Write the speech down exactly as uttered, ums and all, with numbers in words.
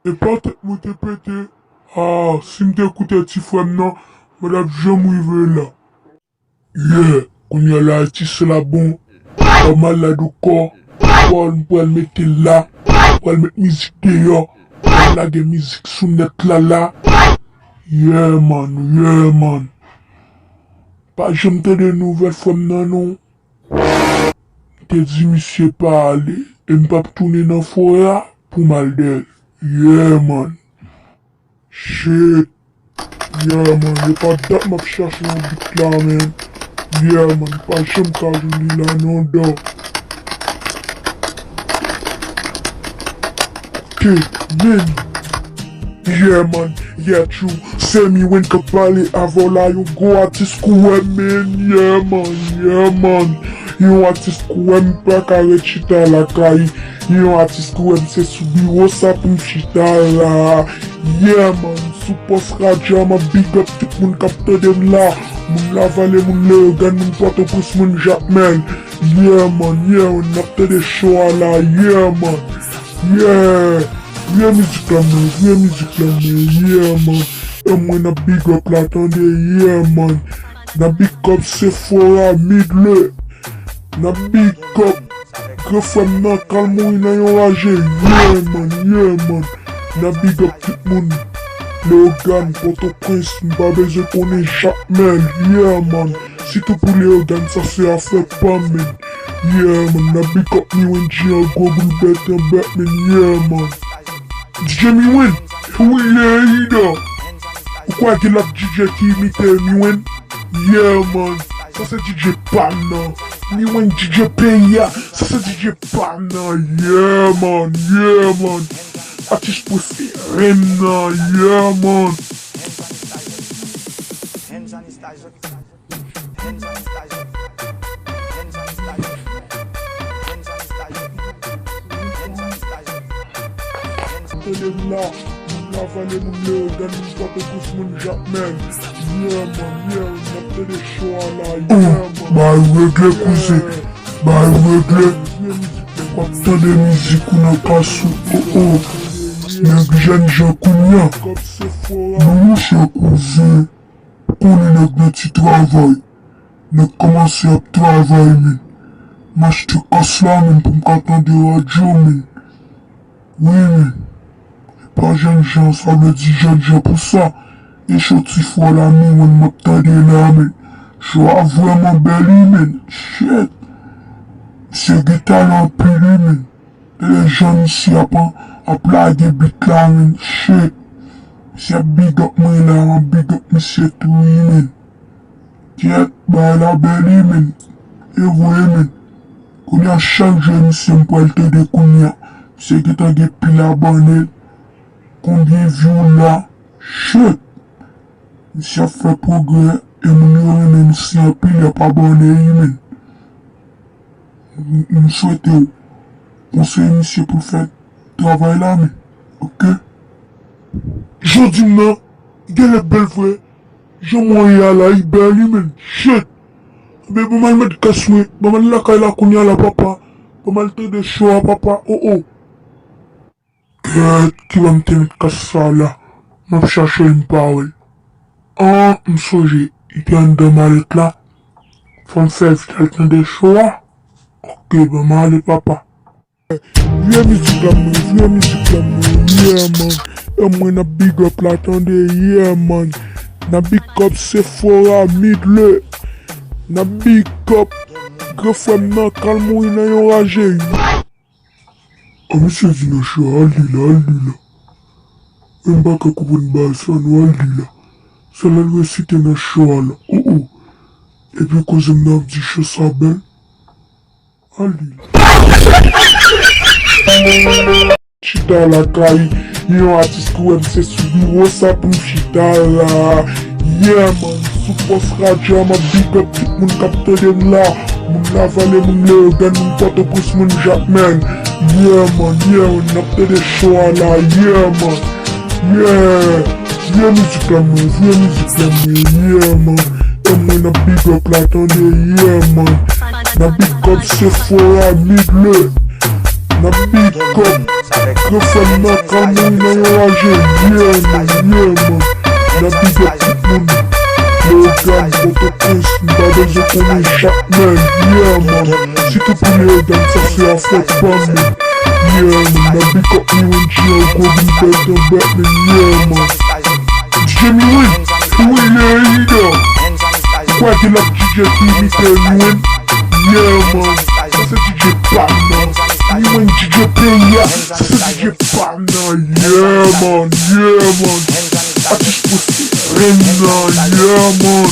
Epa tèt mwen te pete. Ah, si m te koute ti frè m nan, mwen t ap janm rive la. Yeah, kounye a la atis la bon. Ou pa malad ankò. Pral, m pral mete l la. M pral met mizik deyò. M pral lage mizik sou nèt la la. Yeah man, yeah man. Pa janm tande nouvèl frè m nan non. M te di misye pa ale, e m p ap tounen nan forè a pou m al dèyè l. Yeah man. Shit. Yeah man, e pa dat m ap chache yon bit la, man. Yeah man, pa janm ka jwenn li la non, dog. Ok, man. Yeah man, yeah true. Se Miwen k ap pale avè w la, yon gwo atis kouwè, man. Yeah man, yeah man. Yon atis kouwè, m pa ka ret chita lakay. Yon atis kouwè, m se sou biwo sa pou m chita la. Yeah man, sou pòs radyo a, m ap big up tout moun k ap tande m la. Moun Lavale, moun Leyogàn, moun Pòtoprens, moun Jakmèl. Yeah man, yeah man, n ap tande cho a la, yeah man. Yeah, vye mizik la mwen, vye mizik la mwen, yeah man. E mwen n ap big up la tande, yeah man. N ap big up Sephora Midley. N ap big up gran frè m nan k al mouri nan yon raje, yeah man, yeah man. N ap big up tout moun. Leyogàn, Pòtoprens, m pa bezwen konnen Jakmèl, yeah man. Sitou pou Leyogàn, sa se afè pa m, man. Yeah man, n ap big up Miwen G an gwo boul bèt an bèt, man, yeah man. D J Miwen, wi leyida. Ou kwè gen lòt D J ki imite Miwen? Yeah man, sa se D J pa m nan. Miwen D J peyi a, sa se D J pa m nan. Yeah man, yeah man. Atis prefere m nan, yeah man. Tande m la, moun Lavale, moun Leyogàn, moun Pòtoprens, moun Jakmèl. Yeah man, yeah, n ap tande cho a la, yeah man. Bay regle kouzen, bay regle. W ap tande mizik ou nan kas ou, oh oh. Nèg jènjan kounye a. Non monchè kouzen. Konnen nèg nan ti travay. Nèg kòmanse ap travay, men. M achte kas la, men, pou m ka tande radyo, men. Wi, men. E pa jènjan, sa vle di jènjan pou sa. E cho ti fò la, men, mwen, m ap tande la, men. Cho a vrèman bèl, wi, men. Shit. Misye gen talan anpil, wi, men. Tande jan misye ap, ap lage bit la, men. Shit. Misye ap big up mwen la, m ap big up misye tou, wi, men. Kyèt, bagay la bèl, wi, men. E vre, men. Kounye a, chak jou, misye m pral tande kounye a. Misye gentan gen pil abòne. Konbyen view la? Shit. Misye ap fè pwogrè, e moun yo renmen misye anpil, y ap abòne, wi, men. M, m swete w konseye misye pou l fè travay la, men. Ok? Jan w di m nan, genlè bèl vre. Jan mwen ye a la, li bèl, wi, men. Shit. Ebyen, ban m al met kas mwen. Ban m al lakay la kounye a la, papa. Ban m al tande cho a, papa. Oh, oh. Kèt, ki bò m te met kas sa la? M ap chache l, m pa wè l. An, m sonje, li te anndan malèt la. Fò m fè vit al tande cho a. Ok, ban m ale, papa. Vye mizik la mwen, vye mizik la mwen, yeah man. E mwen n ap big up la, tande, yeah man. N ap big up Sephora Midley. N ap big up gran frè m nan k al mouri nan yon raje. An misye di nan cho a, al li la, al li la. Mwen m pa ka konprann bagay sa non, al li la. Sa l al resite nan cho a la, oh oh. Epi koze m nan ap di cho sa bèl. Al li la. Chita lakay, yon atis ki wè m se sou biwo sa pou m chita la. Yeah man, sou pòs radyo a m ap big up tout moun k ap tande m la. Moun Lavale, moun Leyogàn, moun Pòtoprens, moun Jakmèl. Yeah man, yeah man, n ap tande cho a la, yeah man. Yeah, vye mizik la mwen, vye mizik la mwen, yeah man. E mwen n ap big up la tande, yeah man. N ap big up Sephora Midley. N ap big up. Gran frè m nan ka mouri nan yon raje. Yeah man, yeah man. N ap big up tout moun. Leyogàn, Pòtoprens, m pa bezwen konnen chak nèg. Yeah man. Sitou pou Leyogàn, sa se afè pa m. Yeah man. N ap big up Miwenji an gwo big up nan bèt men. Yeah man. D J Miwen, wi Leyogàn. Ou kwè gen lòt D J ki imite Miwen? Yeah man. Sa se D J pa m nan. Miwen D J peyi a. Sa se D J pa m nan. Yeah man, yeah man. Atis prefere m nan. Yeah man.